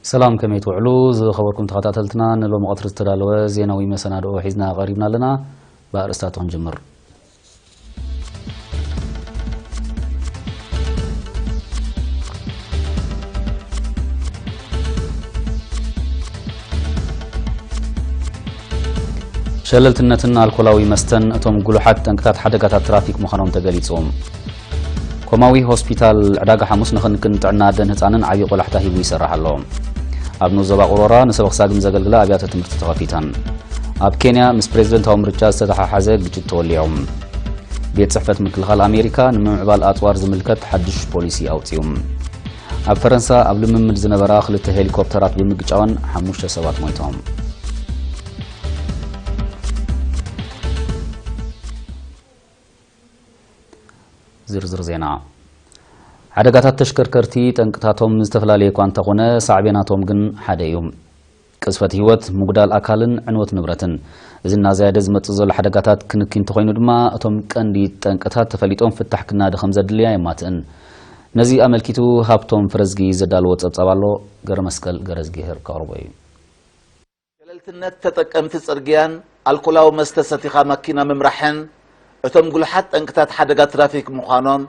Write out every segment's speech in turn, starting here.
ሰላም፣ ከመይ ትውዕሉ? ዝኸበርኩም ተኸታተልትና፣ ንሎሚ ቀትሪ ዝተዳለወ ዜናዊ መሰናድኦ ሒዝና ቀሪብና ኣለና። ብኣርእስታቱ ክንጅምር። ሸለልትነትን ኣልኮላዊ መስተን እቶም ጉሉሓት ጠንቅታት ሓደጋታት ትራፊክ ምዃኖም ተገሊጹ። ኮማዊ ሆስፒታል ዕዳጋ ሓሙስ ንክንክን ጥዕና ኣደን ህጻንን ዓብዪ ቆላሕታ ሂቡ ይሰርሕ ኣሎ። ኣብ ንኡስ ዞባ ቁሮራ ንሰበኽ ሳግም ዘገልግላ ኣብያተ ትምህርቲ ተኸፊተን። ኣብ ኬንያ ምስ ፕሬዝደንታዊ ምርጫ ዝተተሓሓዘ ግጭት ተወሊዑ። ቤት ጽሕፈት ምክልኻል ኣሜሪካ ንምምዕባል ኣጽዋር ዝምልከት ሓድሽ ፖሊሲ ኣውጺኡ። ኣብ ፈረንሳ ኣብ ልምምድ ዝነበራ ክልተ ሄሊኮፕተራት ብምግጫወን ሓሙሽተ ሰባት ሞይቶም። ዝርዝር ዜና። ሓደጋታት ተሽከርከርቲ ጠንቅታቶም ዝተፈላለየ እኳ እንተኾነ፣ ሳዕቤናቶም ግን ሓደ እዩ። ቅዝፈት ህይወት፣ ምጉዳል ኣካልን ዕንወት ንብረትን። እዚ እናዘያደ ዝመጽእ ዘሎ ሓደጋታት ክንኪ እንተኾይኑ ድማ፣ እቶም ቀንዲ ጠንቅታት ተፈሊጦም ፍታሕ ክናደ ከም ዘድልያ የማትእን። ነዚ ኣመልኪቱ ሃብቶም ፍረዝጊ ዘዳለዎ ጸብጻብ ኣሎ። ገረመስቀል ገረዝጊሄር ከቕርቦ እዩ። ሸለልትነት ተጠቀምቲ ጽርግያን ኣልኮላዊ መስተ ሰቲኻ መኪና ምምራሕን እቶም ጉሉሓት ጠንቅታት ሓደጋ ትራፊክ ምዃኖም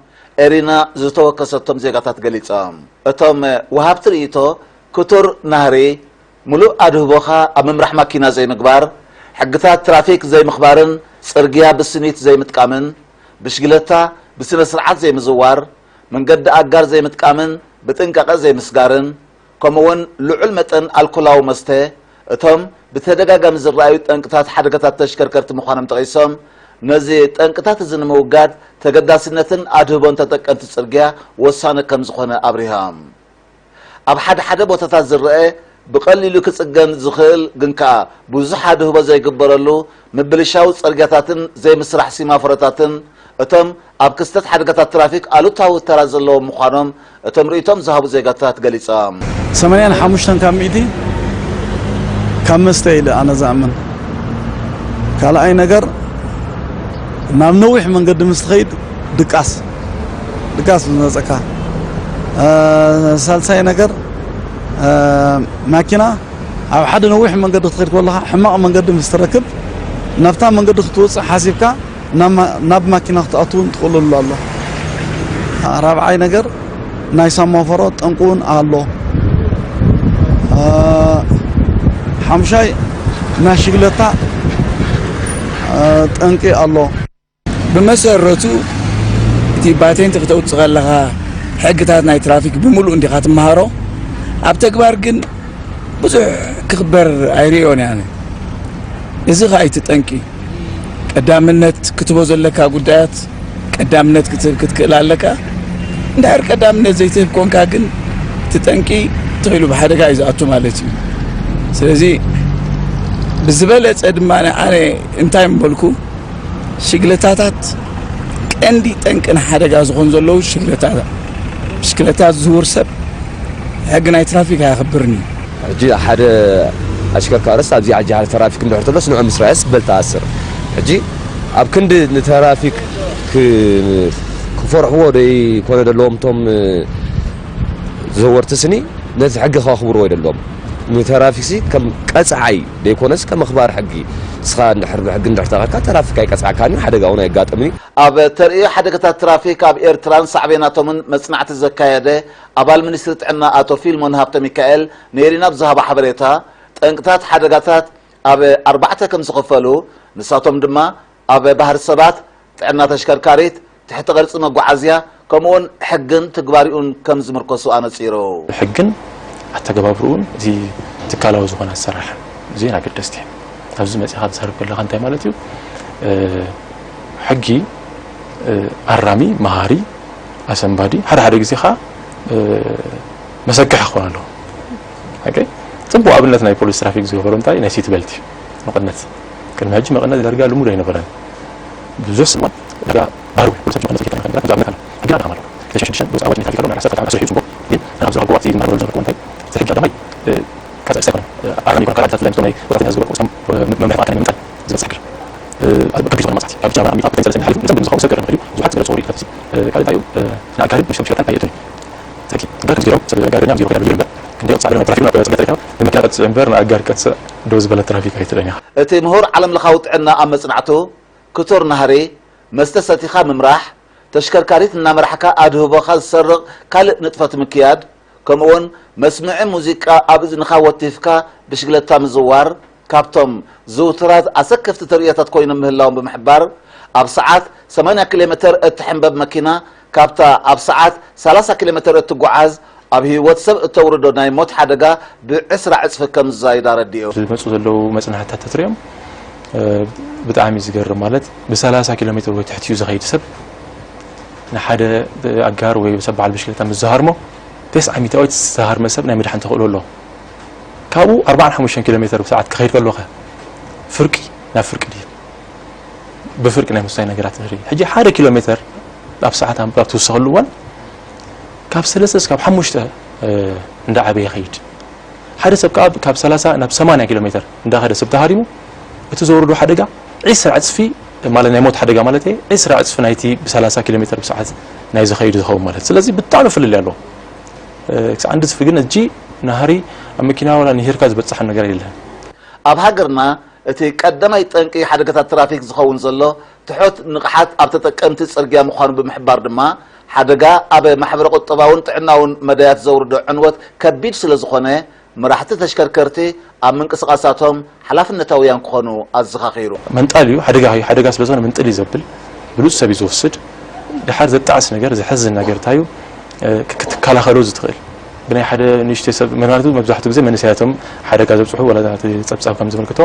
ኤሪና ዝተወከሰቶም ዜጋታት ገሊጾም። እቶም ወሃብቲ ርእይቶ፣ ክቱር ናህሪ፣ ምሉእ ኣድህቦኻ ኣብ ምምራሕ ማኪና ዘይምግባር፣ ሕግታት ትራፊክ ዘይምኽባርን ጽርግያ ብስኒት ዘይምጥቃምን፣ ብሽግለታ ብስነ ስርዓት ዘይምዝዋር፣ መንገዲ ኣጋር ዘይምጥቃምን ብጥንቃቐ ዘይምስጋርን፣ ከምኡውን ልዑል መጠን ኣልኮላዊ መስተ፣ እቶም ብተደጋጋሚ ዝረኣዩ ጠንቅታት ሓደጋታት ተሽከርከርቲ ምዃኖም ጠቒሶም፣ ነዚ ጠንቅታት እዚ ንምውጋድ ተገዳስነትን ኣድህቦን ተጠቀምቲ ጽርግያ ወሳኒ ከም ዝኾነ ኣብሪሆም። ኣብ ሓደ ሓደ ቦታታት ዝረአ ብቐሊሉ ክጽገን ዝኽእል ግን ከኣ ብዙሕ ኣድህቦ ዘይግበረሉ ምብልሻው ጽርግያታትን ዘይምስራሕ ሲማፎሮታትን እቶም ኣብ ክስተት ሓደጋታት ትራፊክ ኣሉታዊ ተራ ዘለዎም ምዃኖም እቶም ርእይቶም ዝሃቡ ዜጋታት ገሊጾም። ሰማንያን ሓሙሽተን ካብ ሚእቲ ካብ መስተ ኢለ ኣነ ዝኣምን። ካልኣይ ነገር ናብ ነዊሕ መንገዲ ምስ ትኸይድ ድቃስ፣ ድቃስ ዝመጸካ። እ፣ ሳልሳይ ነገር፣ እ፣ ማኪና ኣብ ሓደ ነዊሕ መንገዲ ክትኸይድ ከለኻ ሕማቕ መንገዲ ምስ ትረክብ ናብታ መንገዲ ክትወጽእ ሓሲብካ ናብ ማ-፣ ናብ ማኪና ክትኣቱ እውን ትኽእለሉ ኣሎ። ራብዓይ ነገር ናይ ሳማፈሮ ጠንቂ እውን ኣሎ። እ፣ ሓሙሻይ ናይ ሽግለታ፣ እ፣ ጠንቂ ኣሎ። ብመሰረቱ እቲ ባቴንቲ ክተውጽእ ከለኻ ሕግታት ናይ ትራፊክ ብምሉእ እንዲኻ ትመሃሮ። ኣብ ተግባር ግን ብዙሕ ክኽበር ኣይርእዮን እየ ኣነ። እዚ ኸኣ እቲ ጠንቂ። ቀዳምነት ክትቦ ዘለካ ጉዳያት ቀዳምነት ክትህብ ክትክእል ኣለካ። እንድሕር ቀዳምነት ዘይትህብ ኮንካ ግን እቲ ጠንቂ ተኺሉ ብሓደጋ እዩ ዝኣቱ ማለት እዩ። ስለዚ ብዝበለጸ ድማ ኣነ እንታይ ምበልኩ ሽግለታታት ቀንዲ ጠንቂ ንሓደጋ ዝኾኑ ዘለዉ ሽግለታ፣ ብሽክለታ ዝዝውር ሰብ ሕጊ ናይ ትራፊክ ኣየኽብርን እዩ። ሕጂ ሓደ ኣሽከርካሪስ ኣብዚ ዓጃ ትራፊክ እንድሕር ተሎስ ንዑ ምስ ረኣየስ በል ተኣስር። ሕጂ ኣብ ክንዲ ንተራፊክ ክ-፣ ክፈርሕዎ ደይኮነ ዘለዎም እቶም ዘወርቲ ስኒ ነቲ ሕጊ ከኽብርዎ ይደሎም። ንተራፊክሲ ከም ቀጽዓይ ደይኮነስ ከም ኣኽባሪ ሕጊ። ንስኻ እንድሕር ብሕጊ እንድሕር ተቐካ ተራፊክ ኣይቀጽዓካን እዩ፣ ሓደጋ እውን ኣየጋጥምን እዩ። ኣብ ተርእዮ ሓደጋታት ትራፊክ ኣብ ኤርትራን ሳዕቤናቶምን መጽናዕቲ ዘካየደ ኣባል ሚኒስትሪ ጥዕና ኣቶ ፊልሞን ሃብተ ሚካኤል ንኤሪና ብዝሃቦ ሓበሬታ፣ ጠንቅታት ሓደጋታት ኣብ ኣርባዕተ ከም ዝኽፈሉ፣ ንሳቶም ድማ ኣብ ባህሪ ሰባት፣ ጥዕና ተሽከርካሪት፣ ትሕቲ ቅርጺ መጓዓዝያ፣ ከምኡውን ሕግን ትግባሪኡን ከም ዝምርኮሱ ኣነጺሩ። ሕግን ኣተገባብርኡን፣ እዚ ትካላዊ ዝኾነ ኣሰራርሓ፣ እዚኤን ኣገደስቲ እዮም። ኣብዚ መጺኻ ትዛረብ ከለኻ እንታይ ማለት እዩ? እ፣ ሕጊ፣ እ፣ ኣራሚ፣ መሃሪ፣ ኣሰንባዲ፣ ሓደ ሓደ ግዜ ኸኣ፣ እ፣ መሰክሒ ክኾን ኣለዎ። ኦኬ? ጽቡቕ ኣብነት ናይ ፖሊስ ትራፊክ ዝገበሮ እንታይ? ናይ ሲት ቤልት እዩ። መቐነት። ቅድሚ ሕጂ መቐነት ዳርጋ ልሙድ ኣይነበረን። ብዙሕ ስልዋን ዕዳጋ ባህሪ እውን ሰብ ዝኾነ ዘይከነ ከም ከም ዝኣምነት ኣሎ። ሕግና ደኻም ኣሎ። ክልተ ሽዱሽተ ብወፃኢ ኣዋጅ ናይ ትራፊክ ኣሎ፣ ናይ ዓሰርተ ዓመት ስርሑ እዩ ፅቡቕ። ግን ናብ ዝረኽቦ ኣብቲ ዝናገሮ ዘሎ ዝነበርኩ እንታይ፣ እቲ ሕጊ ቀዳማይ፣ እ፣ ቀፃኢ ስቴክ ነው። እ፣ ኣራሚ ኮንካ ዓድታት ብፍላይ ምስቶም ናይ ወጻእተኛ ዝገበርኩ እሶም፣ እ፣ መምርሒ ማእከል ናይ ምምጻእ ዝብል ዝሕግር። እ፣ ኣብ ከቢድ ዝኾነ መቕጻዕቲ፣ ኣብ ሻምና ኣብ ፕሬዚደንት ሓሊፉ፣ ንሰብ ብዝኸውን ሰብ ገረም ይኽእል እዩ። ብዙሓት ዝገለጹ ወሬ ካብዚ፣ እ፣ ካልእ እንታይ እዩ፣ እ፣ ንኣጋህድ ንሽቶም ብሽክለታን ኣይእቱን እዩ። ተኪ፣ እንታይ ከምዚ ገይሮም፣ ሰብ ኣጋህድና ኣብዚ ይረኽቡ ይደብር እምበር፣ ክንደይ ቅጻዕ ገረም ትራፊክ ናብ ጽርግያ ተረኪባ፣ ንመኪና ቀጽዕ እምበር ንኣጋር ቀጽዕ ዶ ዝበለ ትራፊክ ኣይትርእን ኢኻ። እቲ ምሁር ዓለምለኻዊ ጥዕና ኣብ መጽናዕቱ፣ ክቱር ናህሪ፣ መስተ ሰቲኻ ምምራሕ፣ ተሽከርካሪት እናመራሕካ ኣድህቦኻ ዝሰርቕ ካልእ ንጥፈት ምክያድ፣ ከምኡውን መስምዒ ሙዚቃ ኣብ እዝንኻ ወቲፍካ ብሽግለታ ምዝዋር፣ ካብቶም ዝውቱራት ኣሰከፍቲ ተርእዮታት ኮይኖም ምህላዎም ብምሕባር፣ ኣብ ሰዓት ሰማንያ ኪሎ ሜተር እትሕንበብ መኪና፣ ካብታ ኣብ ሰዓት ሰላሳ ኪሎ ሜተር እትጓዓዝ፣ ኣብ ህይወት ሰብ እተውርዶ ናይ ሞት ሓደጋ ብዕስራ ዕጽፊ ከም ዝዛይድ ኣረዲኡ። ዝመጹ ዘለዉ መጽናዕትታት ተትሪኦም፣ እ፣ ብጣዕሚ እዩ ዝገርም። ማለት፣ ብሰላሳ ኪሎ ሜትር ወይ ትሕቲኡ ዝኸይድ ሰብ ንሓደ ኣጋር ወይ ሰብ በዓል ብሽክለታ ምስ ዝሃርሞ፣ ተስዓ ሚእታዊት ዝሃርመ ሰብ ናይ ምድሓን ተኽእሎ ኣለዎ። ካብኡ ኣርባዓን ሓሙሽተን ኪሎ ሜትር ብሰዓት ክኸይድ ከሎኸ፣ ፍርቂ ናብ ፍርቂ ድዩ? ብፍርቂ ናይ ምስታይ ነገራት ንርኢ። ሕጂ ሓደ ኪሎ ሜትር ኣብ ሰዓት ኣብ ትውስኸሉ እዋን፣ ካብ ሰለስተ እስካብ ሓሙሽተ፣ እ፣ እንዳዓበየ ይኸይድ። ሓደ ሰብ ከኣ ካብ ሰላሳ ናብ ሰማንያ ኪሎ ሜትር እንዳኸደ ሰብ ተሃሪሙ፣ እቲ ዘውርዶ ሓደጋ ዒስራ ዕጽፊ፣ ማለት ናይ ሞት ሓደጋ ማለት እየ፣ ዒስራ ዕጽፊ ናይቲ ብሰላሳ ኪሎ ሜትር ብሰዓት ናይ ዝኸይድ ዝኸውን ማለት። ስለዚ ብጣዕሚ ፍልልይ ኣለዎ። እ፣ ክሳዕ ክንድዚ ግን ሕጂ ናህሪ ኣብ መኪና ዋላ ንሂርካ ዝበጽሖ ነገር የለን። ኣብ ሃገርና እቲ ቀዳማይ ጠንቂ ሓደጋታት ትራፊክ ዝኸውን ዘሎ ትሑት ንቕሓት ኣብ ተጠቀምቲ ጽርግያ ምዃኑ ብምሕባር ድማ፣ ሓደጋ ኣብ ማሕበረ ቁጠባውን ጥዕናውን መዳያት ዘውርዶ ዕንወት ከቢድ ስለ ዝኾነ፣ መራሕቲ ተሽከርከርቲ ኣብ ምንቅስቓሳቶም ሓላፍነታውያን ክኾኑ ኣዘኻኺሩ። መንጣል እዩ፣ ሓደጋ እዩ፣ ሓደጋ ስለ ዝኾነ ምንጥል እዩ ዘብል፣ ብሉጽ ሰብ እዩ ዝወስድ። ድሓር ዘጣዕስ ነገር፣ ዘሕዝን ነገር እንታይ እዩ? እ፣ ክ-፣ ክትከላኸሎ ዝትኽእል። ብናይ ሓደ ንእሽተይ ሰብ፣ ምኽንያቱ መብዛሕትኡ ግዜ መንእሰያት እዮም ሓደጋ ዘብጽሑ፣ ወላ እቲ ጸብጻብ ከም ዝምልክቶ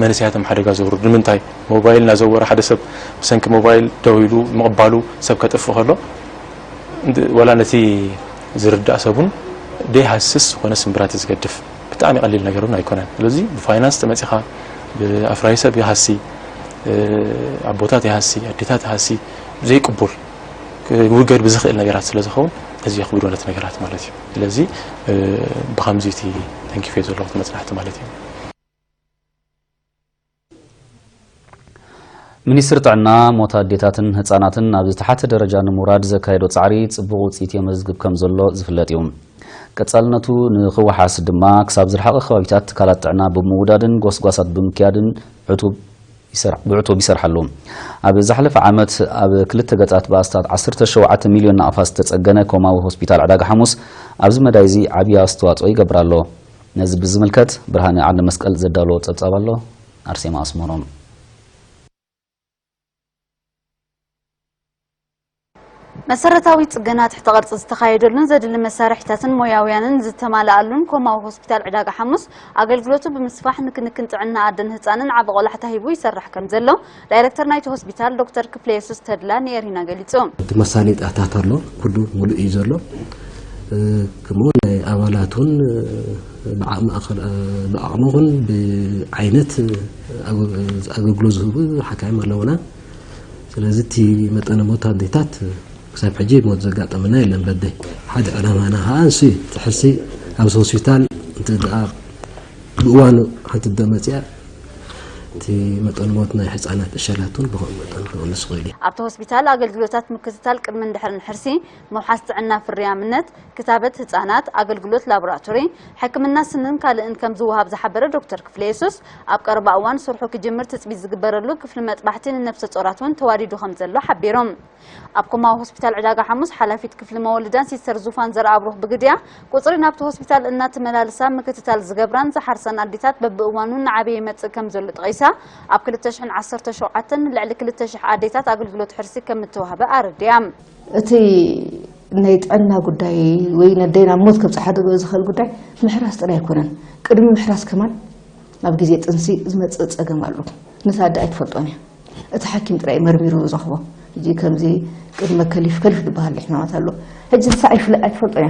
መንእሰያት እዮም ሓደጋ ዘውርዱ። ንምንታይ? ሞባይል እናዘወረ ሓደ ሰብ ብሰንኪ ሞባይል ደው ኢሉ ምቕባሉ ሰብ ከጥፍእ ከሎ፣ እንድ-፣ ወላ ነቲ ዝርዳእ ሰብ እውን ደይሃስስ ዝኾነ ስምብራት እዩ ዝገድፍ። ብጣዕሚ ቀሊል ነገር እውን ኣይኮነን። ስለዚ ብፋይናንስ ተመጺኻ፣ ብኣፍራይ ሰብ ይሃሲ፣ እ፣ ኣቦታት ይሃሲ፣ ኣዴታት ይሃሲ፣ ዘይቅቡል ክውገድ ብዝኽእል ነገራት ስለ ዝኸውን፣ እዚ የኽብዶ ነት ነገራት ማለት እዩ። ስለዚ፣ እ፣ ብኸምዚ እቲ ተንኪፈ ዘለኹ መጽናዕቲ ማለት እዩ። ሚኒስትሪ ጥዕና ሞት ኣዴታትን ህጻናትን ናብ ዝተሓተ ደረጃ ንምውራድ ዘካየዶ ጻዕሪ ጽቡቕ ውጽኢት የመዝግብ ከም ዘሎ ዝፍለጥ እዩ። ቀጻልነቱ ንኽወሓስ ድማ ክሳብ ዝረሓቐ ከባቢታት ትካላት ጥዕና ብምውዳድን ጎስጓሳት ብምክያድን ዕቱብ ይሰርሕ-፣ ብዕቱብ ይሰርሓሉ። ኣብ ዝሓለፈ ዓመት ኣብ ክልተ ገጻት ብኣስታት ዓሰርተ ሸውዓተ ሚልዮን ናቕፋ ዝተጸገነ ኮማዊ ሆስፒታል ዕዳጋ ሓሙስ ኣብዚ መዳይ እዚ ዓብዪ ኣስተዋጽኦ ይገብር ኣሎ። ነዚ ብዝምልከት ብርሃነ ዓንደ መስቀል ዘዳለዎ ጸብጻብ ኣሎ። ኣርሴማ ኣስመሮም። መሰረታዊ ጽገና ትሕተ ቅርጺ ዝተኻየደሉን ዘድሊ መሳርሒታትን ሞያውያንን ዝተማልኣሉን ኮማዊ ሆስፒታል ዕዳጋ ሓሙስ ኣገልግሎቱ ብምስፋሕ ንክንክን ጥዕና ኣደን ህጻንን ዓቢ ቆላሕታ ሂቡ ይሰርሕ ከም ዘሎ ዳይሬክተር ናይቲ ሆስፒታል ዶክተር ክፍለየሱስ ተድላ ንኤሪና ገሊጹ። እቲ መሳለጥያታት ኣሎ፣ ኩሉ ሙሉእ እዩ ዘሎ። እ፣ ከምኡ ናይ ኣባላት እውን፣ እ፣ ብዓ-፣ ማእኸል፣ እ፣ ብዓቕሚ ይኹን ብዓይነት፣ እ፣ ኣገ-፣ ኣገልግሎት ዝህቡ ሓካይም ኣለውና። ስለዚ እቲ መጠነ ሞት ኣዴታት ክሳብ ሕጂ ሞት ዘጋጠመና የለን። በደይ ሓደ ዕላማና ከዓ ንሱ እዩ። እቲ ሕርሲ ኣብዚ ሆስፒታል እንተ ደኣ ብእዋኑ ሓንቲ እደ መፅያ፣ እቲ መጠን ሞት ናይ ህፃናት ዕሸላት እውን ብኸምኡ መጠን ክቕንስ ይኽእል እዩ። ኣብቲ ሆስፒታል ኣገልግሎታት ምክትታል ቅድምን ድሕርን ሕርሲ፣ ምውሓስ ጥዕና ፍርያምነት፣ ክታበት ህፃናት፣ ኣገልግሎት ላቦራቶሪ፣ ሕክምና ስንን ካልእን ከም ዝወሃብ ዝሓበረ ዶክተር ክፍለ የሱስ፣ ኣብ ቀረባ እዋን ስርሑ ክጅምር ትፅቢት ዝግበረሉ ክፍሊ መጥባሕቲ ንነፍሰ ጾራት እውን ተዋዲዱ ከም ዘሎ ሓቢሩ። ኣብ ኮማዊ ሆስፒታል ዕዳጋ ሓሙስ ሓላፊት ክፍሊ መወልዳን ሲስተር ዙፋን ዘርኣብሩኽ ብግድያ፣ ቁጽሪ ናብቲ ሆስፒታል እናተመላለሳ ምክትታል ዝገብራን ዝሓርሳን ኣዴታት በብእዋኑ እናዓበየ ይመጽእ ከም ዘሎ ጠቒሳ፣ ኣብ ክልተ ሽሕን ዓሰርተ ሸውዓተን ንልዕሊ ክልተ ሽሕ ኣዴታት ኣገልግሎት ሕርሲ ከም እተዋህበ ኣረዲኣ። እቲ ናይ ጥዕና ጉዳይ ወይ ነደይ ናብ ሞት ከብጽሓ ዝኽእል ጉዳይ ምሕራስ ጥራይ ኣይኮነን። ቅድሚ ምሕራስ ከማን ኣብ ግዜ ጥንሲ ዝመጽእ ጸገም ኣሎ። ነታ ኣደ ኣይትፈልጦን እያ። እቲ ሓኪም ጥራይ መርሚሩ ዝረኽቦ። ሕጂ ከምዚ ቅድመ ከሊፍ፣ ከሊፍ ዝበሃል ሕማማት ኣሎ። ሕጂ ንሳ ኣይፍለ-፣ ኣይትፈልጦን እያ።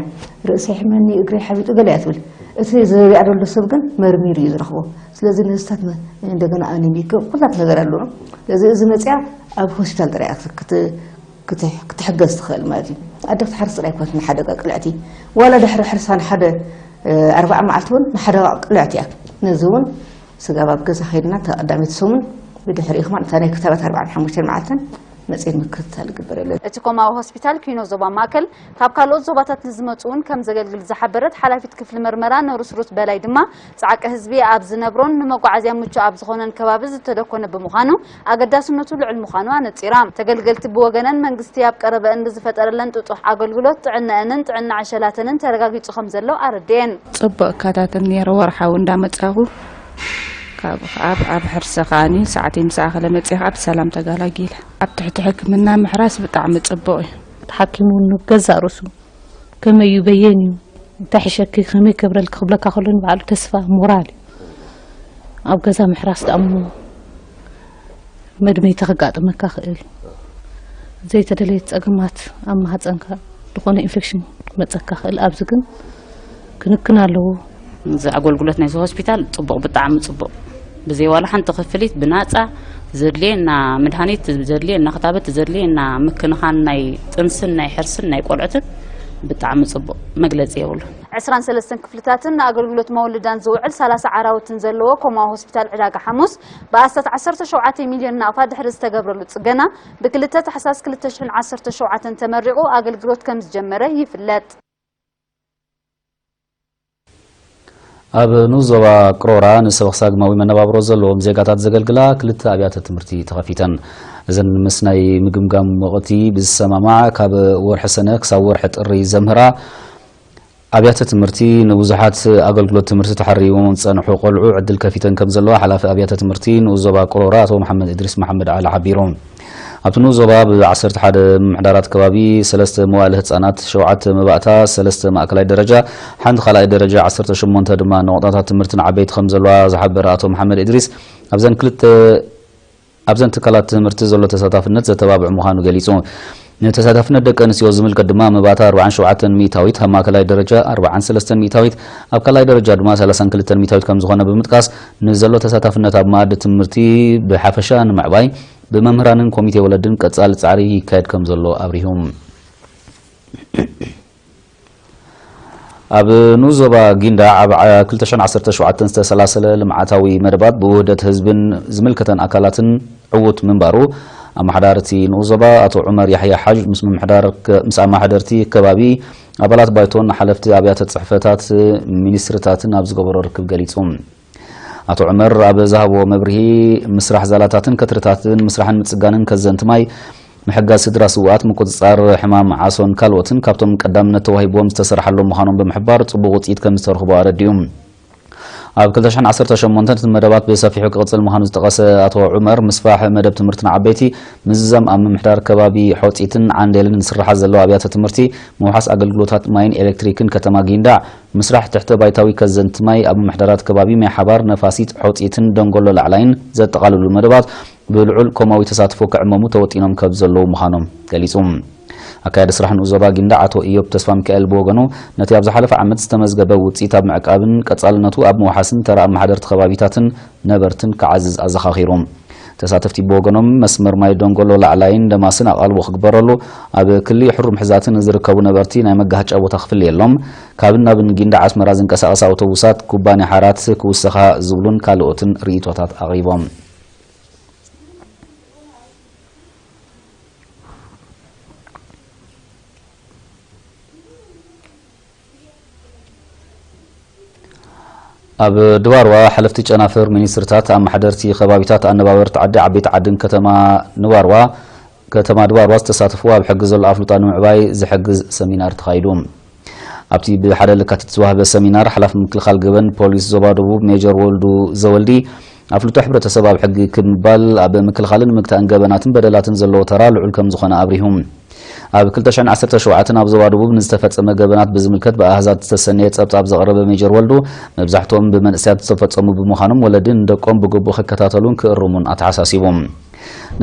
ርእሰይ ሕመኒ፣ እግረይ ሓቢጡ ገለ እያ ትብል። እቲ ዝሪኣ ዘሎ ሰብ ግን መርሚሩ እዩ ዝረኽቦ። ስለዚ ነዚታት መ-፣ እንደገና ኣኒሚክ፣ ኩላት ነገር ኣለዎ። ስለዚ እዚ መጽያ ኣብ ሆስፒታል ጥራይ ክትሕገዝ ትኽእል ማለት እዩ። ኣደ ክትሓርስ ጥራይ ኮነት ንሓደጋ ቅልዕቲ፣ ዋላ ድሕሪ ሕርሳ ንሓደ ኣርባዓ መዓልቲ እውን ንሓደጋ ቅልዕቲ እያ። ነዚ እውን ስጋብ ኣብ ገዛ ከይድና ተቐዳሚት ሰሙን ብድሕሪኡ ከማን እታ ናይ ክታበት ኣርባዓን ሓሙሽተን መዓልትን መፅየት ምክትታል ይግበረሉ። እቲ ኮማዊ ሆስፒታል ኪኖ ዞባ ማእከል ካብ ካልኦት ዞባታት ንዝመፁ እውን ከም ዘገልግል ዝሓበረት ሓላፊት ክፍሊ መርመራ ነሩስሩት በላይ ድማ ፃዕቂ ህዝቢ ኣብ ዝነብሮን ንመጓዓዝያ ምቹ ኣብ ዝኾነን ከባቢ ዝተደኮነ ብምዃኑ ኣገዳስነቱ ልዑል ምዃኑ ኣነፂራ። ተገልገልቲ ብወገነን መንግስቲ ኣብ ቀረበአን ብዝፈጠረለን ጥጡሕ ኣገልግሎት ጥዕነአንን ጥዕና ዕሸላተንን ተረጋጊፁ ከም ዘሎ ኣረድኤን። ጽቡቅ እካታተል ነይረ ወርሓዊ እንዳመጻኹ ካብ ኣብ ኣብ ሕርሰ ከኣኒ ሰዓተይ ምስ ኣኸለ መጽየ ከኣ ብሰላም ተጋላጊለ። ኣብ ትሕቲ ሕክምና ምሕራስ ብጣዕሚ ጽቡቅ እዩ። ሓኪም እውን ገዛእ ርእሱ ከመይ እዩ በየን እዩ እንታይ ሕሸኪ ከመይ ከብረልኪ ክብለካ ከሎ ንባዕሉ ተስፋ ሞራል እዩ። ኣብ ገዛ ምሕራስ ደኣ እሞ መድመይቲ ከጋጥመካ ክእል ዘይተደለየ ጸገማት ኣብ ማህጸንካ ዝኾነ ኢንፌክሽን ክመጸካ ክእል ኣብዚ ግን ክንክን ኣለዎ። እዚ ኣገልግሎት ናይዚ ሆስፒታል ጽቡቕ ብጣዕሚ ጽቡቕ ብዘይ ዋላ ሓንቲ ክፍሊት ብናጻ ዘድልየና መድሃኒት ዘድልየና ክታበት ዘድልየና ምክንኻን ናይ ጥንስን ናይ ሕርስን ናይ ቆልዑትን ብጣዕሚ ጽቡቕ መግለጺ የብሉን። ዕስራን ሰለስተን ክፍልታትን ንኣገልግሎት መወልዳን ዝውዕል ሰላሳ ዓራውትን ዘለዎ ኮማዊ ሆስፒታል ዕዳጋ ሓሙስ ብኣስታት ዓሰርተ ሸውዓተ ሚልዮን ናቕፋ ድሕሪ ዝተገብረሉ ጽገና ብክልተ ታሕሳስ ክልተ ሽሕን ዓሰርተ ሸውዓተን ተመሪቑ ኣገልግሎት ከም ዝጀመረ ይፍለጥ። ኣብ ንኡስ ዞባ ቅሮራ ንሰበኽሳግማዊ መነባብሮ ዘለዎም ዜጋታት ዘገልግላ ክልተ ኣብያተ ትምህርቲ ተኸፊተን። እዘን ምስ ናይ ምግምጋም ወቕቲ ብዝሰማማዕ ካብ ወርሒ ሰነ ክሳብ ወርሒ ጥሪ ዘምህራ ኣብያተ ትምህርቲ ንብዙሓት ኣገልግሎት ትምህርቲ ተሓሪዎም ዝጸንሑ ቆልዑ ዕድል ከፊተን ከም ዘለዋ ሓላፊ ኣብያተ ትምህርቲ ንኡስ ዞባ ቅሮራ ኣቶ መሓመድ እድሪስ መሓመድ ዓሊ ሓቢሩ። ኣብቲ ንኡስ ዞባ ብ ዓሰርተ ሓደ ምምሕዳራት ከባቢ ሰለስተ መዋእለ ህጻናት፣ ሸውዓተ መባእታ፣ ሰለስተ ማእከላይ ደረጃ፣ ሓንቲ ካልኣይ ደረጃ፣ ዓሰርተ ሸሞንተ ድማ ነቑጣታት ትምህርቲ ንዓበይቲ ከም ዘለዋ ዝሓበረ ኣቶ መሓመድ እድሪስ ኣብዘን ክልተ ኣብዘን ትካላት ትምህርቲ ዘሎ ተሳታፍነት ዘተባብዕ ምዃኑ ገሊጹ። ንተሳታፍነት ደቂ ኣንስትዮ ዝምልከት ድማ መባእታ ኣርባዓን ሸውዓተን ሚእታዊት፣ ኣብ ማእከላይ ደረጃ ኣርባዓን ሰለስተን ሚእታዊት፣ ኣብ ካልኣይ ደረጃ ድማ ሰላሳን ክልተን ሚእታዊት ከም ዝኾነ ብምጥቃስ ንዘሎ ተሳታፍነት ኣብ መኣዲ ትምህርቲ ብሓፈሻ ንምዕባይ ብመምህራንን ኮሚቴ ወለድን ቀጻሊ ጻዕሪ ይካየድ ከም ዘሎ ኣብሪሁ። ኣብ ንኡስ ዞባ ጊንዳዕ ኣብ ክልተ ሽሕን ዓሰርተ ሸውዓተን ዝተሰላሰለ ልምዓታዊ መደባት ብውህደት ህዝብን ዝምልከተን ኣካላትን ዕዉት ምንባሩ ኣመሓዳሪ እቲ ንኡስ ዞባ ኣቶ ዑመር ያሕያ ሓጅ ምስ ምምሕዳር ምስ ኣመሓደርቲ ከባቢ፣ ኣባላት ባይቶን ሓለፍቲ ኣብያተ ፅሕፈታት ሚኒስትርታትን ኣብ ዝገበሮ ርክብ ገሊፁ። ኣቶ ዑመር ኣብ ዝሃብዎ መብርሂ፣ ምስራሕ ዛላታትን ከትርታትን ምስራሕን ምጽጋንን ከዘንቲ ማይ፣ ምሕጋዝ ስድራ ስውኣት፣ ምቁጽጻር ሕማም ዓሶን ካልኦትን ካብቶም ቀዳምነት ተዋሂብዎም ዝተሰርሓሎም ምዃኖም ብምሕባር፣ ጽቡቕ ውጽኢት ከም ዝተረኽቦ ኣረዲኡ። ኣብ ክልተ ሽሕን ዓሰርተ ሸሞንተን እቲ መደባት ብሰፊሑ ክቕጽል ምዃኑ ዝጠቐሰ ኣቶ ዑመር፣ ምስፋሕ መደብ ትምህርቲ ንዓበይቲ፣ ምዝዛም ኣብ ምምሕዳር ከባቢ ሖጺትን ዓንዴልን ዝስርሓ ዘለዋ ኣብያተ ትምህርቲ፣ ምውሓስ ኣገልግሎታት ማይን ኤሌክትሪክን ከተማ ጊንዳዕ፣ ምስራሕ ትሕተ ባይታዊ ከዘንቲ ማይ ኣብ ምምሕዳራት ከባቢ ማይ ሓባር፣ ነፋሲት፣ ሖጺትን ደንጎሎ ላዕላይን ዘጠቓልሉ መደባት ብልዑል ኮማዊ ተሳትፎ ክዕመሙ ተወጢኖም ከም ዘለዉ ምዃኖም ገሊጹ። ኣካያዲ ስራሕ ንኡስ ዞባ ጊንዳዕ ኣቶ ኢዮብ ተስፋሚካኤል ብወገኑ፣ ነቲ ኣብ ዝሓለፈ ዓመት ዝተመዝገበ ውጽኢት ኣብ ምዕቃብን ቀጻልነቱ ኣብ ምውሓስን ተራ ኣመሓደርቲ ከባቢታትን ነበርትን ክዓዝዝ ኣዘኻኺሩ። ተሳተፍቲ ብወገኖም፣ መስመር ማይ ደንጎሎ ላዕላይን ደማስን ኣቓልቦ ክግበረሉ፣ ኣብ ክሊ ሕሩም ሕዛትን ንዝርከቡ ነበርቲ ናይ መጋሃጫ ቦታ ክፍለየሎም፣ ካብን ናብን ጊንዳዕ ኣስመራ ዝንቀሳቐሳ ኣውቶቡሳት ኩባንያ ሓራት ክውሰኻ ዝብሉን ካልኦትን ርእይቶታት ኣቕሪቦም። ኣብ ድባርዋ፣ ሓለፍቲ ጨናፍር ሚኒስትርታት፣ ኣመሓደርቲ ከባቢታት፣ ኣነባበርቲ ዓዲ፣ ዓበይቲ ዓድን ከተማ ንባርዋ ከተማ ድባርዋ ዝተሳተፍዎ ኣብ ሕጊ ዘሎ ኣፍልጦ ንምዕባይ ዝሕግዝ ሰሚናር ተኻይዱ። ኣብቲ ብሓደ ለካቲት ዝተዋህበ ሰሚናር፣ ሓላፊ ምክልኻል ገበን ፖሊስ ዞባ ደቡብ ሜጀር ወልዱ ዘወልዲ፣ ኣፍልጦ ሕብረተሰብ ኣብ ሕጊ ክብ ምባል ኣብ ምክልኻልን ምግታእን ገበናትን በደላትን ዘለዎ ተራ ልዑል ከም ዝኾነ ኣብሪሁ። ኣብ ክልተ ሽሕን ዓሰርተ ሸውዓተን ኣብ ዞባ ደቡብ ንዝተፈጸመ ገበናት ብዝምልከት ብኣሃዛት ዝተሰነየ ጸብጻብ ዘቕረበ ሜጀር ወልዱ፣ መብዛሕትኦም ብመንእሰያት ዝተፈጸሙ ብምዃኖም፣ ወለዲ ንደቆም ብግቡእ ክከታተሉን ክእርሙን ኣተሓሳሲቡ።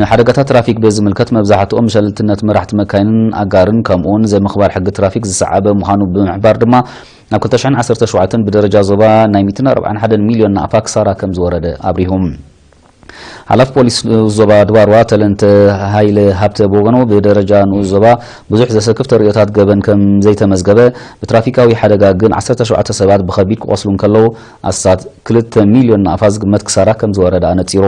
ንሓደጋታት ትራፊክ ብዝምልከት፣ መብዛሕትኦም ብሸለልትነት መራሕቲ መካይንን ኣጋርን፣ ከምኡ'ውን ዘይምኽባር ሕጊ ትራፊክ ዝሰዓበ ምዃኑ ብምሕባር ድማ፣ ኣብ ክልተ ሽሕን ዓሰርተ ሸውዓተን ብደረጃ ዞባ ናይ ሚእትን ኣርባዓን ሓደን ሚልዮን ናቕፋ ክሳራ ከም ዝወረደ ኣብሪሁ። ሓላፊ ፖሊስ ንኡስ ዞባ ድባርዋ ተለንተ ሃይለ ሃብተ ብወገኑ፣ ብደረጃ ንኡስ ዞባ ብዙሕ ዘሰክፍ ተርእዮታት ገበን ከም ዘይተመዝገበ፣ ብትራፊካዊ ሓደጋ ግን ዓሰርተ ሸውዓተ ሰባት ብኸቢድ ክቖስሉ እንከለዉ፣ ኣስታት ክልተ ሚልዮን ናእፋ ዝግመት ክሳራ ከም ዝወረደ ኣነጺሩ።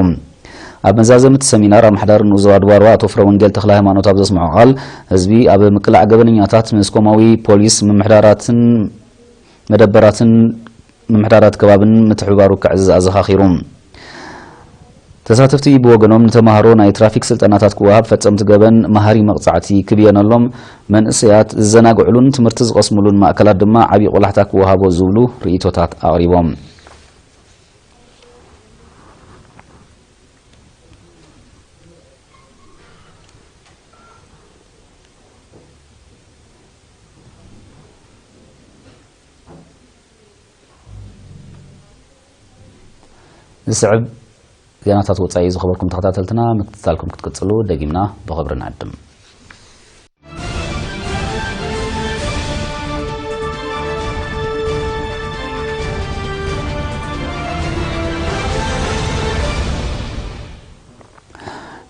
ኣብ መዛዘሚ እቲ ሰሚናር፣ ኣመሓዳሪ ንኡስ ዞባ ድባርዋ ኣቶ ፍረወንጌል ተኽለ ሃይማኖት ኣብ ዘስምዖ ቃል፣ ህዝቢ ኣብ ምቅላዕ ገበነኛታት ምስ ኮማዊ ፖሊስ፣ ምምሕዳራትን መደበራትን ምምሕዳራት ከባብን ምትሕብባሩ ክዕዝዝ ኣዘኻኺሩ። ተሳተፍቲ ብወገኖም፣ ንተማሃሮ ናይ ትራፊክ ስልጠናታት ክወሃብ፣ ፈጸምቲ ገበን መሃሪ መቕጻዕቲ ክብየነሎም፣ መንእሰያት ዝዘናግዕሉን ትምህርቲ ዝቐስምሉን ማእከላት ድማ ዓቢ ቆላሕታ ክወሃቦ ዝብሉ ርእይቶታት ኣቕሪቦም። ዝስዕብ ዜናታት ወጻኢ ዝኸበርኩም ተኸታተልትና፣ ምክትታልኩም ክትቅጽሉ ደጊምና ብኽብሪ ንዕድም።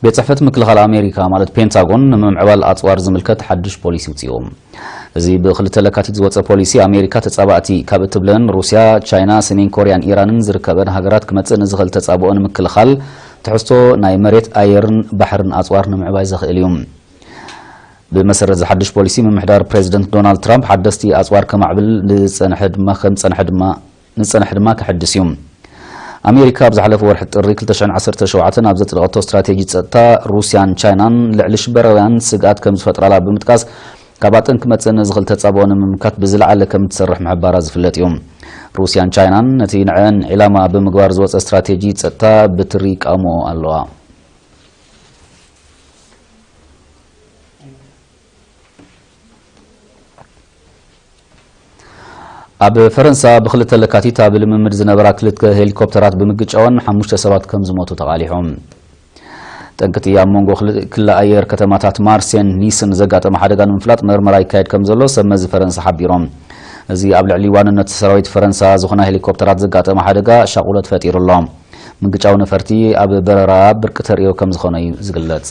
ቤት ጽሕፈት ምክልኻል ኣሜሪካ፣ ማለት ፔንታጎን፣ ንምምዕባል ኣጽዋር ዝምልከት ሓድሽ ፖሊሲ ውጽኡ። እዚ ብክልተ ለካቲት ዝወጸ ፖሊሲ፣ ኣሜሪካ ተጻባእቲ ካብ እትብለን ሩስያ፣ ቻይና፣ ሰሜን ኮርያን ኢራንን ዝርከበን ሃገራት ክመጽእ ንዝኽእል ተጻብኦ ንምክልኻል፣ ትሕዝቶ ናይ መሬት፣ ኣየርን ባሕርን ኣጽዋር ንምዕባይ ዘኽእል እዩ። ብመሰረት እዚ ሓድሽ ፖሊሲ፣ ምምሕዳር ፕሬዚደንት ዶናልድ ትራምፕ ሓደስቲ ኣጽዋር ከማዕብል ዝጸንሐ ድማ፣ ከም ዝጸንሐ ድማ፣ ንዝጸንሐ ድማ ክሕድስ እዩ። ኣሜሪካ ኣብ ዝሓለፈ ወርሒ ጥሪ ክልተ ሽሕን ዓሰርተ ሸውዓተን ኣብ ዘጽደቐቶ ስትራቴጂ ጸጥታ፣ ሩስያን ቻይናን ልዕሊ ሽበራውያን ስግኣት ከም ዝፈጥራላ ብምጥቃስ፣ ካብ ኣጠን ክመጽእ ንዝኽእል ተጻብኦ ንምምካት ብዝለዓለ ከም እትሰርሕ ምሕባራ ዝፍለጥ እዩ። ሩስያን ቻይናን ነቲ ንዐን ዒላማ ብምግባር ዝወጸ ስትራቴጂ ጸጥታ ብትሪ ይቃወምኦ ኣለዋ። ኣብ ፈረንሳ ብክልተ ለካቲት ኣብ ልምምድ ዝነበራ ክልተ ሄሊኮፕተራት ብምግጫወን ሓሙሽተ ሰባት ከም ዝሞቱ ተቓሊሑ። ጠንቅቲ ኣብ መንጎ ክል-፣ ክለ ኣየር ከተማታት ማርሴን ኒስን ዘጋጠመ ሓደጋ ንምፍላጥ መርመራ ይካየድ ከም ዘሎ ሰብ መዚ ፈረንሳ ሓቢሮም። እዚ ኣብ ልዕሊ ዋንነት ሰራዊት ፈረንሳ ዝኾና ሄሊኮፕተራት ዘጋጠመ ሓደጋ ሻቑሎት ፈጢሩ ኣሎ። ምግጫው ነፈርቲ ኣብ በረራ ብርቂ ተርእዮ ከም ዝኾነ እዩ ዝግለጽ።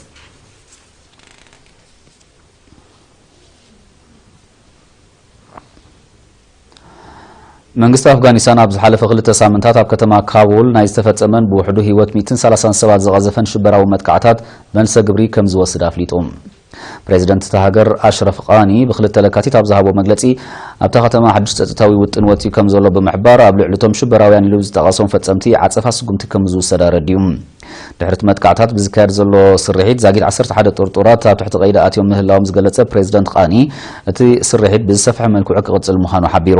መንግስቲ ኣፍጋኒስታን ኣብ ዝሓለፈ ክልተ ሳምንታት ኣብ ከተማ ካቡል ናይ ዝተፈጸመን ብውሕዱ ህይወት ሚእትን ሰላሳን ሰባት ዝቐዘፈን ሽበራዊ መጥቃዕታት መልሰ ግብሪ ከም ዝወስድ ኣፍሊጡ። ፕሬዚደንት እታ ሃገር ኣሽረፍ ቃኒ ብክልተ ለካቲት ኣብ ዝሃቦ መግለጺ፣ ኣብታ ከተማ ሓድሽ ጸጥታዊ ውጥን ወጺኡ ከም ዘሎ ብምሕባር፣ ኣብ ልዕሊ እቶም ሽበራውያን ኢሉ ዝጠቐሶም ፈጸምቲ ዓጸፋ ስጉምቲ ከም ዝውሰድ ኣረዲኡ። ድሕሪ እቲ መጥቃዕታት ብዝካየድ ዘሎ ስርሒት፣ ዛጊድ ዓሰርተ ሓደ ጥርጡራት ኣብ ትሕቲ ቀይዲ ኣትዮም ምህላዎም ዝገለጸ ፕሬዚደንት ቃኒ፣ እቲ ስርሒት ብዝሰፍሐ መልክዑ ክቕጽል ምዃኑ ሓቢሩ።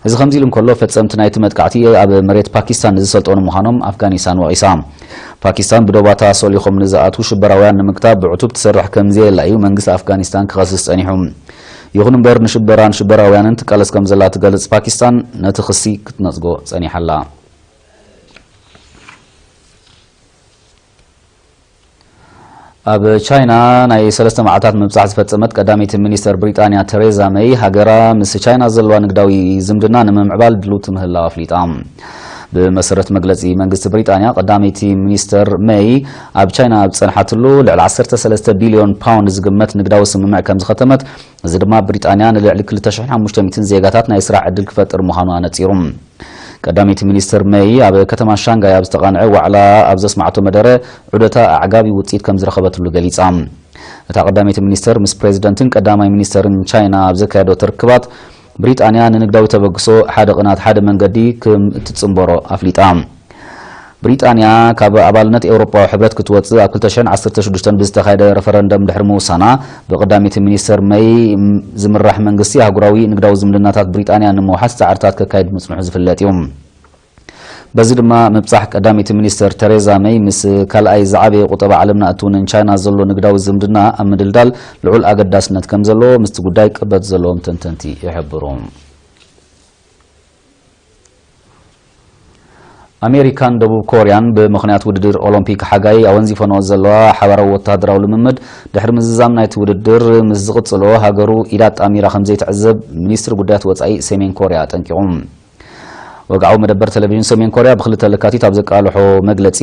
እዚ ከምዚ ኢሉ እንከሎ፣ ፈጸምቲ ናይቲ መጥቃዕቲ ኣብ መሬት ፓኪስታን ዝሰልጠኑ ምዃኖም ኣፍጋኒስታን ወቒሳ። ፓኪስታን ብዶባታ ሰሊኾም ንዝኣትዉ ሽበራውያን ንምግታእ ብዕቱብ ትሰርሕ ከም ዘየላ እዩ መንግስቲ ኣፍጋኒስታን ክኸስስ ጸኒሑ። ይኹን እምበር፣ ንሽበራን ሽበራውያንን ትቃለስ ከም ዘላ ትገልጽ ፓኪስታን፣ ነቲ ክሲ ክትነጽጎ ጸኒሓ ኣላ። ኣብ ቻይና ናይ ሰለስተ መዓልታት ምብጻሕ ዝፈጸመት ቀዳመይቲ ሚኒስተር ብሪጣንያ ተሬዛ መይ፣ ሃገራ ምስ ቻይና ዘለዋ ንግዳዊ ዝምድና ንምምዕባል ድልውቲ ምህላዋ ኣፍሊጣ። ብመሰረት መግለጺ መንግስቲ ብሪጣንያ፣ ቀዳመይቲ ሚኒስተር መይ ኣብ ቻይና ኣብ ዝጸንሓትሉ፣ ልዕሊ ዓሰርተ ሰለስተ ቢልዮን ፓውንድ ዝግመት ንግዳዊ ስምምዕ ከም ዝኸተመት፣ እዚ ድማ ብሪጣንያ ንልዕሊ ክልተ ሽሕን ሓሙሽተ ሚእትን ዜጋታት ናይ ስራሕ ዕድል ክፈጥር ምዃኑ ኣነጺሩ። ቀዳመይቲ ሚኒስተር መይ ኣብ ከተማ ሻንጋይ ኣብ ዝተቓንዐ ዋዕላ ኣብ ዘስማዕቶ መደረ፣ ዑደታ ኣዕጋቢ ውጽኢት ከም ዝረኸበትሉ ገሊጻ። እታ ቀዳመይቲ ሚኒስተር ምስ ፕሬዚደንትን ቀዳማይ ሚኒስተርን ቻይና ኣብ ዘካየደቶ ርክባት፣ ብሪጣንያ ንንግዳዊ ተበግሶ ሓደ ቅናት ሓደ መንገዲ ከም እትጽንበሮ ኣፍሊጣ። ብሪጣንያ ካብ ኣባልነት ኤውሮጳዊ ሕብረት ክትወጽእ ኣብ ክልተ ሽሕን ዓሰርተ ሽዱሽተን ብዝተኻየደ ረፈረንደም ድሕሪ ምውሳና፣ ብቀዳመይቲ ሚኒስተር መይ ዝምራሕ መንግስቲ ኣህጉራዊ ንግዳዊ ዝምድናታት ብሪጣንያ ንምውሓስ ጻዕርታት ከካይድ ምጽንሑ ዝፍለጥ እዩ። በዚ ድማ ምብጻሕ ቀዳመይቲ ሚኒስተር ተሬዛ መይ ምስ ካልኣይ ዝዓበየ ቁጠባ ዓለምና እትውንን ቻይና ዘሎ ንግዳዊ ዝምድና ኣብ ምድልዳል ልዑል ኣገዳስነት ከም ዘለዎ ምስቲ ጉዳይ ቅርበት ዘለዎም ተንተንቲ ይሕብሩ። ኣሜሪካን ደቡብ ኮርያን ብምኽንያት ውድድር ኦሎምፒክ ሓጋይ ኣወንዚፈንኦ ዘለዋ ሓባራዊ ወተሃደራዊ ልምምድ ድሕሪ ምዝዛም ናይቲ ውድድር ምስ ዝቕጽሎ ሃገሩ ኢዳ ኣጣሚራ ከም ዘይትዕዘብ ሚኒስትሪ ጉዳያት ወጻኢ ሰሜን ኮርያ ኣጠንቂቑ። ወግዓዊ መደበር ቴሌቪዥን ሰሜን ኮርያ ብክልተ ለካቲት ኣብ ዘቃልሖ መግለጺ፣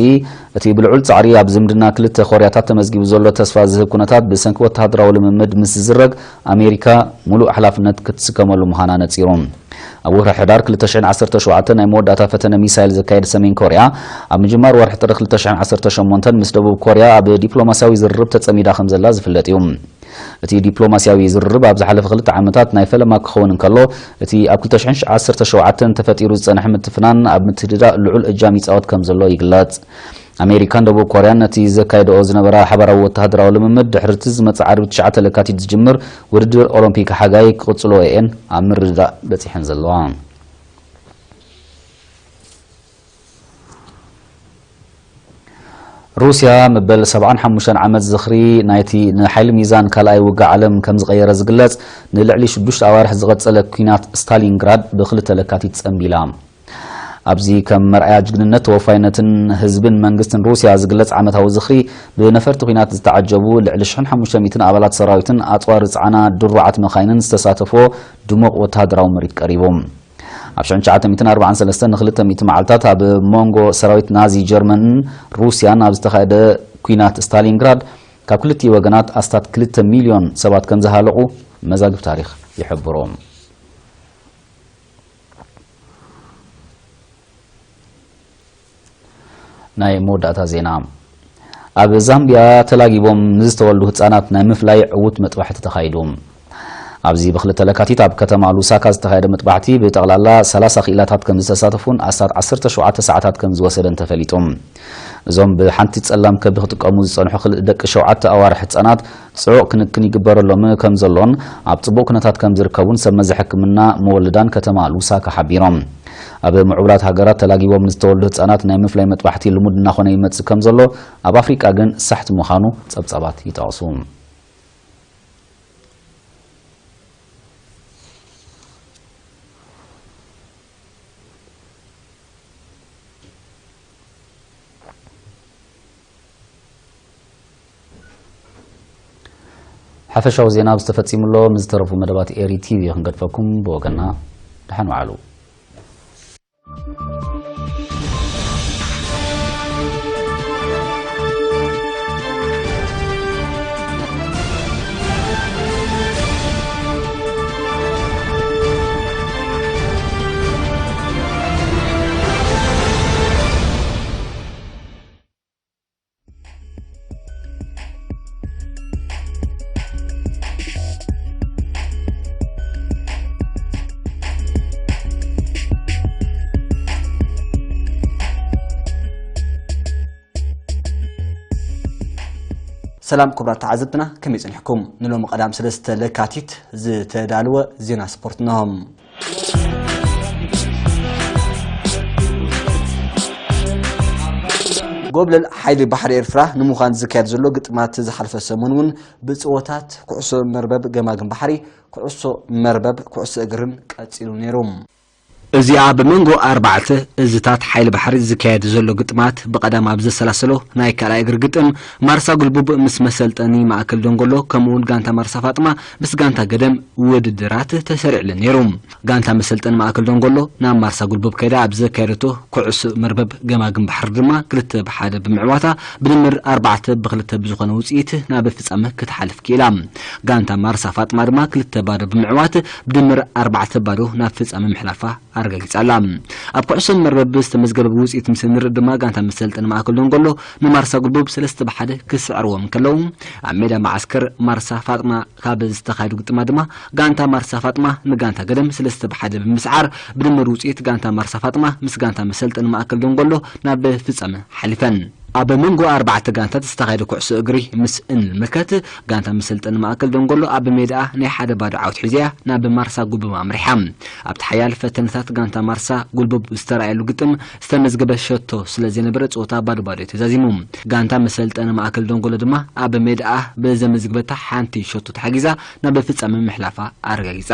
እቲ ብልዑል ጻዕሪ ኣብ ዝምድና ክልተ ኮርያታት ተመዝጊቡ ዘሎ ተስፋ ዝህብ ኩነታት ብሰንኪ ወተሃደራዊ ልምምድ ምስ ዝዝረግ፣ ኣሜሪካ ሙሉእ ሓላፍነት ክትስከመሉ ምዃና ነጺሩ። ኣብ ወርሒ ሕዳር ክልተ ሽሕን ዓሰርተ ሸውዓተን ናይ መወዳእታ ፈተነ ሚሳይል ዘካየደ ሰሜን ኮርያ፣ ኣብ ምጅማር ወርሒ ጥሪ ክልተ ሽሕን ዓሰርተ ሸሞንተን ምስ ደቡብ ኮርያ ኣብ ዲፕሎማስያዊ ዝርርብ ተጸሚዳ ከም ዘላ ዝፍለጥ እዩ። እቲ ዲፕሎማስያዊ ዝርርብ ኣብ ዝሓለፈ ክልተ ዓመታት ናይ ፈለማ ክኸውን እንከሎ፣ እቲ ኣብ ክልተ ሽሕን ዓሰርተ ሸውዓተን ተፈጢሩ ዝጸንሐ ምትፍናን ኣብ ምትህድዳእ ልዑል እጃም ይጻወት ከም ዘሎ ይግለጽ። ኣሜሪካን ደቡብ ኮርያን ነቲ ዘካየደኦ ዝነበራ ሓባራዊ ወተሃደራዊ ልምምድ ድሕሪ እቲ ዝመጽእ ዓርቢ ትሽዓተ ለካቲት ዝጅምር ውድድር ኦሎምፒክ ሓጋይ ክቕጽልኦ እየን ኣብ ምርድዳእ በጺሐን ዘለዋ። ሩስያ መበል ሰብዓን ሓሙሽተን ዓመት ዝኽሪ ናይቲ ንሓይሊ ሚዛን ካልኣይ ውግእ ዓለም ከም ዝቐየረ ዝግለጽ ንልዕሊ ሽዱሽተ ኣዋርሕ ዝቐጸለ ኲናት ስታሊንግራድ ብክልተ ለካቲት ጸንቢላ። ኣብዚ ከም መርኣያ ጅግንነት፣ ተወፋይነትን ህዝብን መንግስትን ሩስያ ዝግለጽ ዓመታዊ ዝኽሪ፣ ብነፈርቲ ኲናት ዝተዓጀቡ ልዕሊ ሽሕን ሓሙሽተ ሚእትን ኣባላት ሰራዊትን ኣጽዋር ዝጸዓና ድሩዓት መኻይንን ዝተሳተፍዎ ድሙቕ ወተሃደራዊ ምርኢት ቀሪቡ። ኣብ ሽሕን ትሽዓተ ሚእትን ኣርባዓን ሰለስተን ንኽልተ ሚእቲ መዓልታት ኣብ መንጎ ሰራዊት ናዚ ጀርመንን ሩስያን ኣብ ዝተኻየደ ኲናት ስታሊንግራድ፣ ካብ ክልቲኡ ወገናት ኣስታት ክልተ ሚልዮን ሰባት ከም ዝሃለቑ መዛግብ ታሪኽ ይሕብሩ። ናይ መወዳእታ ዜና። ኣብ ዛምቢያ ተላጊቦም ንዝተወልዱ ህጻናት ናይ ምፍላይ ዕዉት መጥባሕቲ ተኻይዱ። ኣብዚ ብክልተ ለካቲት ኣብ ከተማ ሉሳካ ዝተኻየደ መጥባሕቲ ብጠቕላላ ሰላሳ ክኢላታት ከም ዝተሳተፉን ኣስታት ዓሰርተ ሸውዓተ ሰዓታት ከም ዝወሰደን ተፈሊጡ። እዞም ብሓንቲ ጸላም ከብዲ ክጥቀሙ ዝጸንሑ ክል-፣ ደቂ ሸውዓተ ኣዋርሕ ህጻናት ጽዑቕ ክንክን ይግበረሎም ከም ዘሎን ኣብ ጽቡቕ ኩነታት ከም ዝርከቡን ሰብ መዚ ሕክምና መወልዳን ከተማ ሉሳካ ሓቢሮም። ኣብ ምዕቡላት ሃገራት ተላጊቦም ንዝተወልዱ ህጻናት ናይ ምፍላይ መጥባሕቲ ልሙድ እናኾነ ይመጽእ ከም ዘሎ፣ ኣብ ኣፍሪቃ ግን ሳሕቲ ምዃኑ ጸብጻባት ይጠቕሱ። ሓፈሻዊ ዜና ኣብዚ ተፈጺሙ ኣሎ። ምስ ዝተረፉ መደባት ኤሪ ቲቪ ክንገድፈኩም፣ ብወገና ደሓን ዋዕሉ። ሰላም ክቡራት ተዓዘብትና፣ ከመይ ጸኒሕኩም? ንሎሚ ቀዳም ሰለስተ ለካቲት ዝተዳለወ ዜና ስፖርት እንሆ። ጎብለል ሓይሊ ባሕሪ ኤርትራ ንምዃን ዝካየድ ዘሎ ግጥማት ዝሓለፈ ሰሙን እውን ብጸወታት ኩዕሶ መርበብ ገማግም ባሕሪ፣ ኩዕሶ መርበብ፣ ኩዕሶ እግርን ቀጺሉ ነይሩ። እዚኣ ብመንጎ ኣርባዕተ እዝታት ሓይሊ ባሕሪ ዝካየድ ዘሎ ግጥማት ብቐዳም ኣብ ዘሰላሰሎ ናይ ካልኣይ እግሪ ግጥም ማርሳ ጉልቡብ ምስ መሰልጠኒ ማእከል ደንጎሎ ከምኡውን ጋንታ ማርሳ ፋጥማ ምስ ጋንታ ገደም ውድድራት ተሰሪዕለን ነይሩ። ጋንታ መሰልጠኒ ማእከል ደንጎሎ ናብ ማርሳ ጉልቡብ ከይዳ ኣብ ዘካየደቶ ኩዕሶ መርበብ ገማግም ባሕሪ ድማ ክልተ ብሓደ ብምዕዋታ ብድምር ኣርባዕተ ብክልተ ብዝኾነ ውፅኢት ናብ ፍጻመ ክትሓልፍ ክኢላ። ጋንታ ማርሳ ፋጥማ ድማ ክልተ ባዶ ብምዕዋት ብድምር ኣርባዕተ ባዶ ናብ ፍጻመ ምሕላፋ ኣረጋጊጻ ኣላ። ኣብ ኩዕሶ መርበብ ዝተመዝገበ ውጽኢት ምስ እንርኢ ድማ ጋንታ መሰልጠኒ ማእከል ደንጎሎ ንማርሳ ጉልቡብ ሰለስተ ብሓደ ክስዕርዎም እንከለዉ፣ ኣብ ሜዳ መዓስከር ማርሳ ፋጥማ ካብ ዝተኻየዱ ግጥማ ድማ ጋንታ ማርሳ ፋጥማ ንጋንታ ገደም ሰለስተ ብሓደ ብምስዓር ብድምር ውጽኢት ጋንታ ማርሳ ፋጥማ ምስ ጋንታ መሰልጠኒ ማእከል ደንጎሎ ናብ ፍጻመ ሓሊፈን። ኣብ መንጎ ኣርባዕተ ጋንታት ዝተኻየደ ኩዕሶ እግሪ ምስ እንምልከት፣ ጋንታ መሰልጠኒ ማእከል ደንጎሎ ኣብ ሜዳኣ ናይ ሓደ ባዶ ዓወት ሒዛ'ያ ናብ ማርሳ ጉልቡብ ኣምሪሓ። ኣብቲ ሓያል ፈተነታት ጋንታ ማርሳ ጉልቡብ ዝተራእየሉ ግጥም ዝተመዝገበ ሸቶ ስለ ዘይነበረ ጸወታ ባዶ ባዶ እዩ ተዛዚሙ። ጋንታ መሰልጠኒ ማእከል ደንጎሎ ድማ ኣብ ሜዳኣ ብዘመዝግበታ ሓንቲ ሸቶ ተሓጊዛ ናብ ፍጻመ ምሕላፋ ኣረጋጊጻ።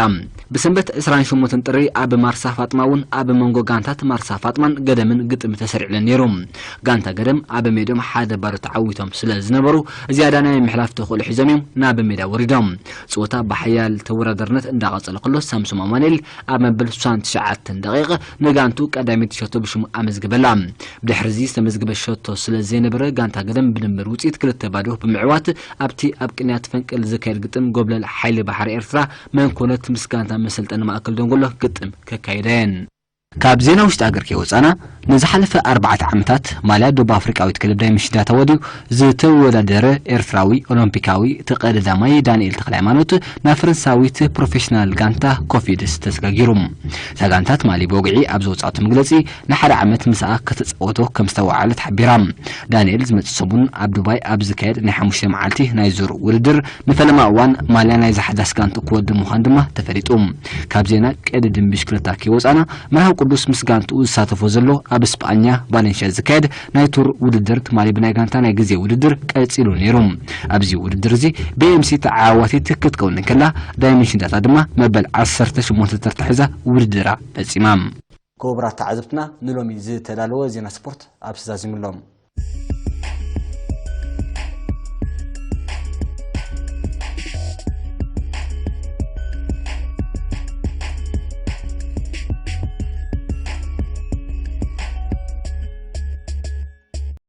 ብሰንበት ዕስራን ሸሞንተን ጥሪ ኣብ ማርሳ ፋጥማ እውን ኣብ መንጎ ጋንታት ማርሳ ፋጥማን ገደምን ግጥም ተሰሪዕለን ነይሩ። ጋንታ ገደም ኣብ ሜድኦም ሓደ ባዶ ተዓዊቶም ስለ ዝነበሩ ዝያዳ ናይ ምሕላፍ ተኽእሎ ሒዞም እዮም ናብ ሜዳ ወሪዶም። ፀወታ ብሓያል ተወዳዳርነት እንዳቐጸለ ከሎ ሳምሶም ኣማኑኤል ኣብ መበል ስሳን ትሽዓተን ደቂቕ ንጋንቱ ቀዳመይቲ ሸቶ ብሽሙ ኣመዝግበላ። ብድሕሪ እዚ ዝተመዝግበ ሸቶ ስለ ዘይነበረ ጋንታ ገደም ብድምር ውፅኢት ክልተ ባዶ ብምዕዋት ኣብቲ ኣብ ቅንያት ፈንቅል ዝካየድ ግጥም ጎብለል ሓይሊ ባሕሪ ኤርትራ መንኮነት ምስ ጋንታ መሰልጠኒ ማእከል ደንጎሎ ግጥም ከካይዳ እየን። ካብ ዜና ውሽጢ ኣገር ከይወፃና ንዝሓለፈ ኣርባዕተ ዓመታት ማልያ ደቡብ ኣፍሪቃዊት ክለብ ዳይመንሽን ዳታ ወዲው ዝተወዳደረ ኤርትራዊ ኦሎምፒካዊ ተቐዳዳማይ ዳንኤል ተኽለ ሃይማኖት ናብ ፈረንሳዊት ፕሮፌሽናል ጋንታ ኮፊድስ ተሰጋጊሩ። እታ ጋንታ ትማሊ ብወግዒ ኣብ ዘውፃእቶ መግለፂ ንሓደ ዓመት ምስኣ ከተፃወቶ ከም ዝተወዓለ ተሓቢራ። ዳንኤል ዝመፅእ ሰሙን ኣብ ዱባይ ኣብ ዝካየድ ናይ ሓሙሽተ መዓልቲ ናይ ዙር ውድድር ንፈለማ እዋን ማልያ ናይ ዛሕዳስ ጋንቱ ክወዲ ምዃን ድማ ተፈሊጡ። ካብ ዜና ቅድድም ብሽክለታ ከይወፃና መርሃዊ ቅዱስ ምስ ጋንትኡ ዝሳተፎ ዘሎ ኣብ ስጳኛ ቫሌንሽያ ዝካየድ ናይ ቱር ውድድር ትማሊ ብናይ ጋንታ ናይ ግዜ ውድድር ቀፂሉ ነይሩ። ኣብዚ ውድድር እዚ ቢኤምሲ ተዓዋቲት ክትከውን እንከላ ዳይመንሽን ዳታ ድማ መበል ዓሰርተ ሸሞንተ ተርታ ሒዛ ውድድራ ፈፂማ። ክቡራት ተዓዘብትና ንሎሚ ዝተዳለወ ዜና ስፖርት ኣብ ስዛዚምሎም።